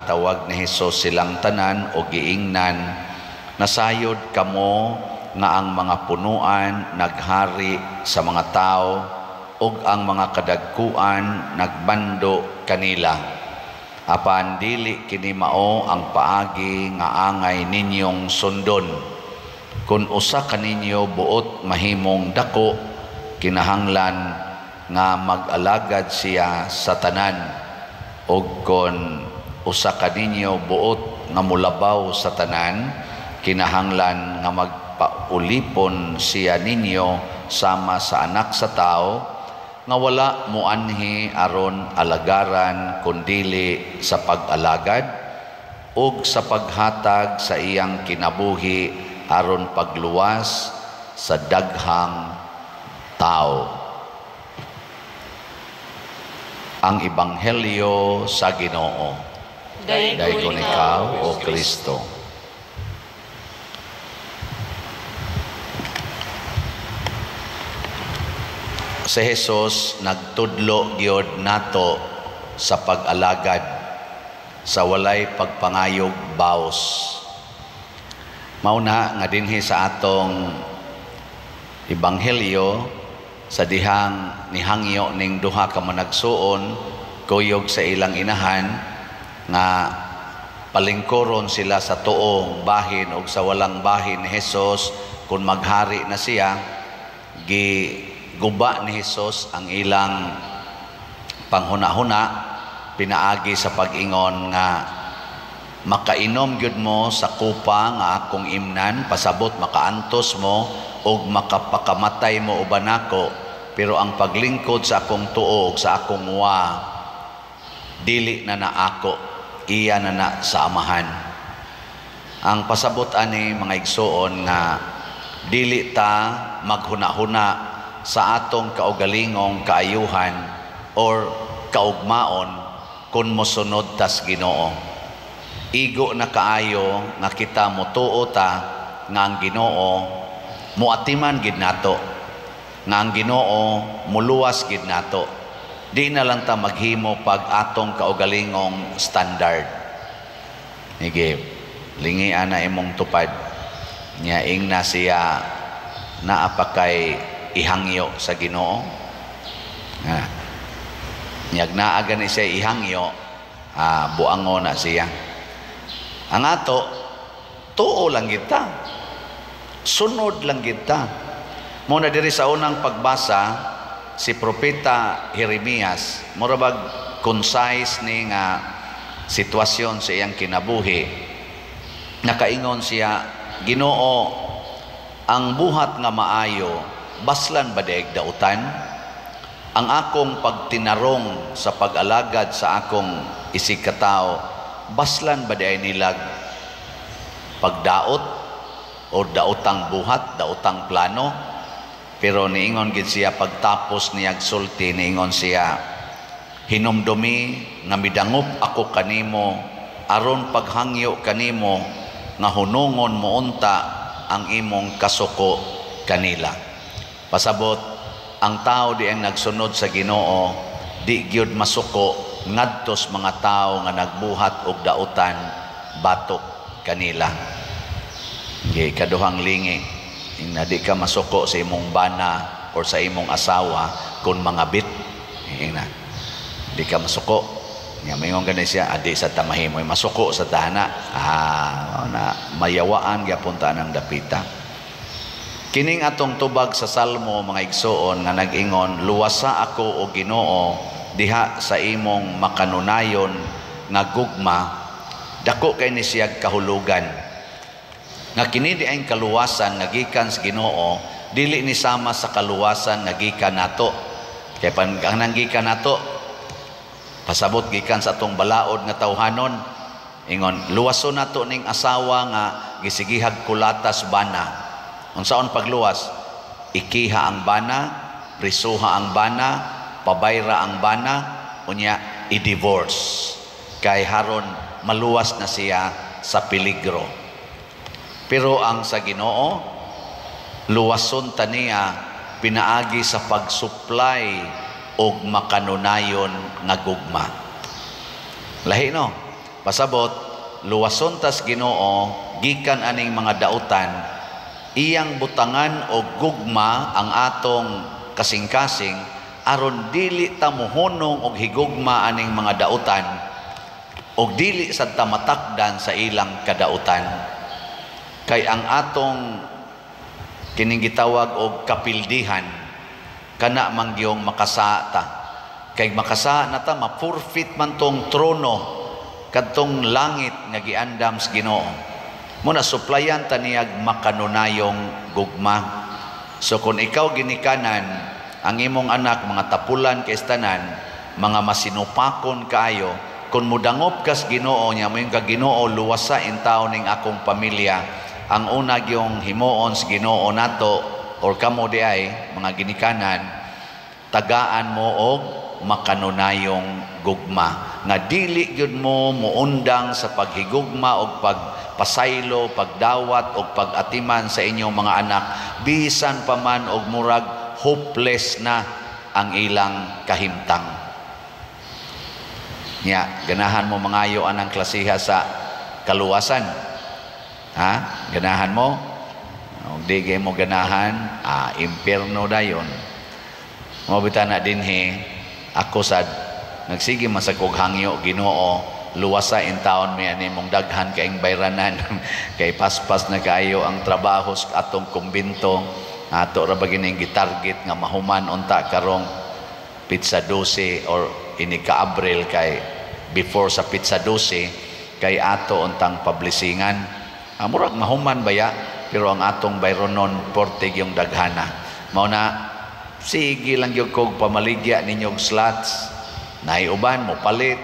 Gitawag ni Hesus silang tanan o giingnan, "Nasayod kamo nga ang mga punuan naghari sa mga tao ug ang mga kadagkuan nagbando kanila. Apan dili kini mao ang paagi nga angay ninyong sundon. Kun usa kaninyo buot mahimong dako, kinahanglan nga mag-alagad siya sa tanan, ug kon usa kaninyo buot nga mulabaw sa tanan, kinahanglan nga magpaulipon siya ninyo sama sa Anak sa Tao, nga wala moanhi aron alagaran kundili sa pag-alagad ug sa paghatag sa iyang kinabuhi aron pagluwas sa daghang tao." Ang Ebanghelyo sa Ginoo. Daygon ikaw, O Kristo. Si Jesus nagtudlo gyud nato sa pag-alagad sa walay pagpangayog baos. Mao na nga dinhi sa atong ebanghelyo, sa dihang nihangyo ning duha ka managsuon kuyog sa ilang inahan nga palingkoron sila sa tuong bahin og sa walang bahin ni Hesus kung maghari na siya, giguba ni Hesus ang ilang panghuna-huna pinaagi sa pag-ingon nga makainom gyud mo sa kupa nga akong imnan, pasabot makaantos mo og makapakamatay mo uban nako, pero ang paglingkod sa akong tuo og sa akong wa dili na na ako, iya na na sa Amahan. Ang pasabot ani, mga igsuon, nga dili ta maghuna-huna sa atong kaugalingong kaayuhan or kaugmaon kun mosunod tas Ginoo. Igo na kaayo nga kita motuo ta nga ang Ginoo moatiman gid nato, nga ang Ginoo moluwas gid nato. Di na lang ta maghimo pag atong kaugalingong standard. Sige, lingian na imong tupad. Nya ingna siya naa pa kay ihangyo sa Ginoo. Ha. Nyag naa gani siya ihangyo, buango na siya. Ang ato, tuo lang kita. Sunod lang kita. Muna diri sa unang pagbasa, si Propeta Jeremias, mura bag concise ni nga sitwasyon sa iyang kinabuhi. Nakaingon siya, "Ginoo, ang buhat nga maayo, baslan ba daig dautan? Ang akong pagtinarong sa pag-alagad sa akong isig katao, baslan ba daig nilag pagdaot o daotang buhat, daotang plano?" Pero niingon gid siya pagtapos niyag sulti, niingon siya, "Hinumdumi nga midangop ako kanimo aron paghangyo kanimo nga hunungon mo unta ang imong kasuko kanila." Pasabot, ang tao di ang nagsunod sa Ginoo di gyud masuko ngadtos mga tao nga nagbuhat og dautan batok kanila. Gi kaduhang lingi, ingna di ka masuko sa imong bana or sa imong asawa kung mga bit. Ingna di ka masuko. Nga maingon gani siya, adi sa tamahimoy masuko sa tana. Na mayawaan gyapon ta ng dapita. Kining atong tubag sa Salmo, mga igsuon, nga nag-ingon, "Luwasa ako o Ginoo diha sa imong makanunayon nga gugma," dako kay ni siyag kahulugan. Nga kini di ang kaluwasan nga gikan sa Ginoo, dili ni sama sa kaluwasan nga gikan nato. Kay pan ang gikan nato, pasabot gikan sa atong balaod nga tawhanon, ingon luwason nato ning asawa nga gisigihag kulatas bana. Unsaon pagluwas? Ikiha ang bana, prisuha ang bana, pabayra ang bana, unya i-divorce. Kay haron maluwas na siya sa peligro. Pero ang sa Ginoo, luwason ta niya pinaagi sa pag-supply og makanunayon nga gugma. Lahi no? Pasabot, luwason tas Ginoo gikan aning mga dautan, iyang butangan og gugma ang atong kasing-kasing aron dili ta mohunong og higugma aning mga dautan og dili sad ta matakdan sa ilang kadautan. Kay ang atong kining gitawag og kapildihan, kana mangyong makasa ta. Kay makasa na ta, ma-forfeit man tong trono kadtong langit nga giandam sa Ginoo. Muna suplayan ta niyag makanunayong gugma. So kung ikaw ginikanan, ang imong anak mga tapulan kay tanan, mga masinupakon kaayo, kung mudangop kas Ginoo niya, moingon ka, "Ginoo, luwasa intaw ning akong pamilya." Ang una gyung himuon sa Ginoo nato or kamo di ay mga ginikanan, tagaan mo og makanunayong gugma nga dili gyud mo muundang sa paghigugma og pagpasaylo, pagdawat og pag-atiman sa inyong mga anak bisan pa man og murag hopeless na ang ilang kahimtang. Nya, ganahan mo mangayo anang klasiha sa kaluwasan? Ha? Ganahan mo? Og di mo ganahan, impierno dayon. Mao bitaw na dinhi ako sad nagsige man sa kog hangyo, "Ginoo, luwasa in taon mi ani mong daghan kaing bayranan," kay paspas na kaayo ang trabaho sa atong kumbinto. Ato ra ba gining gitarget nga mahuman unta karong petsa 12 or ini ka Abril, kay before sa petsa 12 kay ato untang publishingan. Murag mahuman baya, pero ang atong bayronon portig yung daghana. Mao na sige lang gyud kog pamaligya ninyog slots. Naay uban mo palit,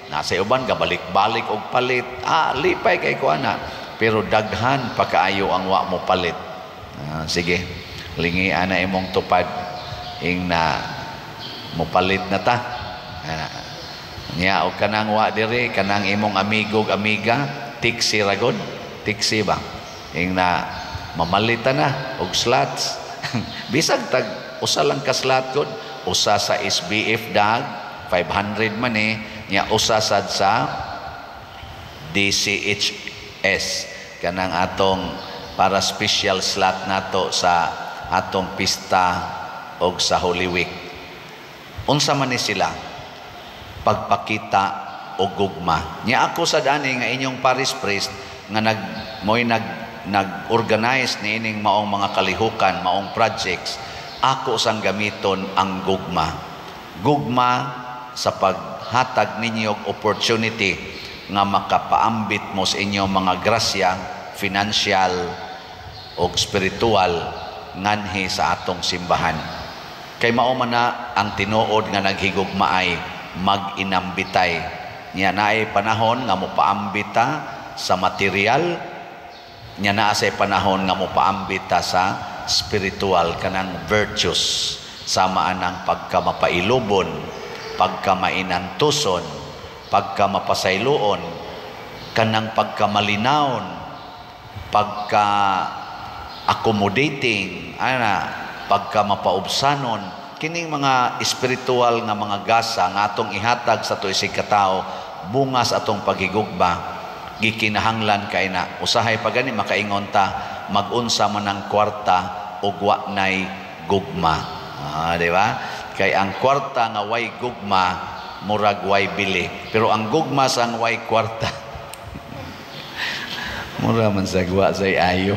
nasa uban gabalik-balik og palit. Lipay kay ko ana, pero daghan pa kaayo ang wa mo palit. Sige, lingi ana imong tupad ing na mopalit na ta. Nya og kanang wa diri, kanang imong amigo ug amiga, tiksi ra gud, tiksi ba ing na mamalita na og slots, bisag tag usa lang ka slot gud, usa sa SBF dag 500 man eh, nya usa sad sa DCHS, kanang atong para special slot nato sa atong pista og sa Holy Week. Unsa man ni sila? Pagpakita og gugma. Nya ako sad ani nga inyong parish priest nga nag mo'y nag nag-organize niining maong mga kalihukan, maong projects, ako sang gamiton ang gugma. Gugma sa paghatag ninyo og opportunity nga makapaambit mo sa inyong mga grasya, financial o spiritual, nganhi sa atong simbahan. Kay mao man na ang tinuod nga naghigugmaay mag-inambitay. Nya naay panahon nga mopaambita sa material, nya naa say panahon nga mopaambita sa spiritual, kanang virtues, sama anang pagkamapailubon, pagkamainantuson, pagkamapasayloon, kanang pagkamalinawon, pagka accommodating ana, pagka mapaubsanon. Kining mga espiritual nga mga gasa nga atong ihatag sa ato isig katawo bunga sa atong paghigugma, gikinahanglan kay na. Usahay pa gani makaingon ta, mag-unsa man ang kwarta ug wa nay gugma. Di ba? Kay ang kwarta nga way gugma murag way bili, pero ang gugma sang way kwarta mura man sa wa say ayo.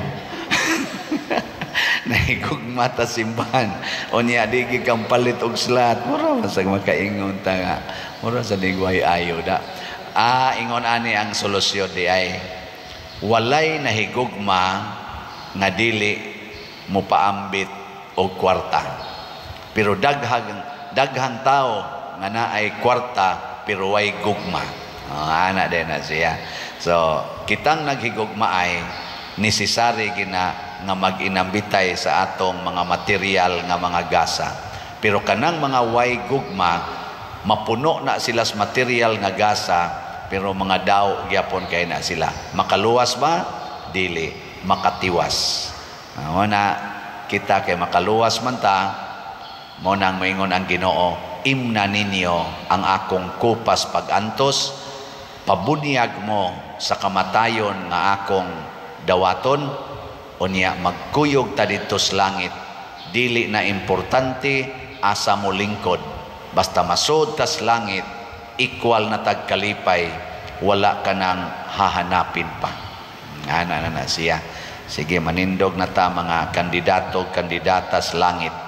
Nahigugma ta simbahan, unya di gyud kang palit og slot, mura man sa makaingon ta nga mura sa way ayo da. Ingon ani ang solusyon di ay walay nahigugma nga dili mopaambit og kwarta, pero daghang daghang tao nga naay kwarta pero way gugma. Ana din na siya. So kitang naghigugma ay necessary gina nga mag-inambitay sa atong mga material nga mga gasa, pero kanang mga way gugma, mapuno na sila sa material nga gasa pero mga daw gyapon kay na sila. Makaluwas ba? Dili makatiwas. Na kita kay makaluwas man ta. Mo nang moingon ang Ginoo, "Imna ninyo ang akong kupas pag-antos." Pabunyag mo sa kamatayon nga akong dawaton. Unya magkuyog ta didto sa langit. Dili na importante asa mo lingkod, basta masud tas langit, equal na tag kalipay, wala ka nang hahanapin pa. Ana na na siya. Sige, manindog na ta, mga kandidato, kandidata sa langit.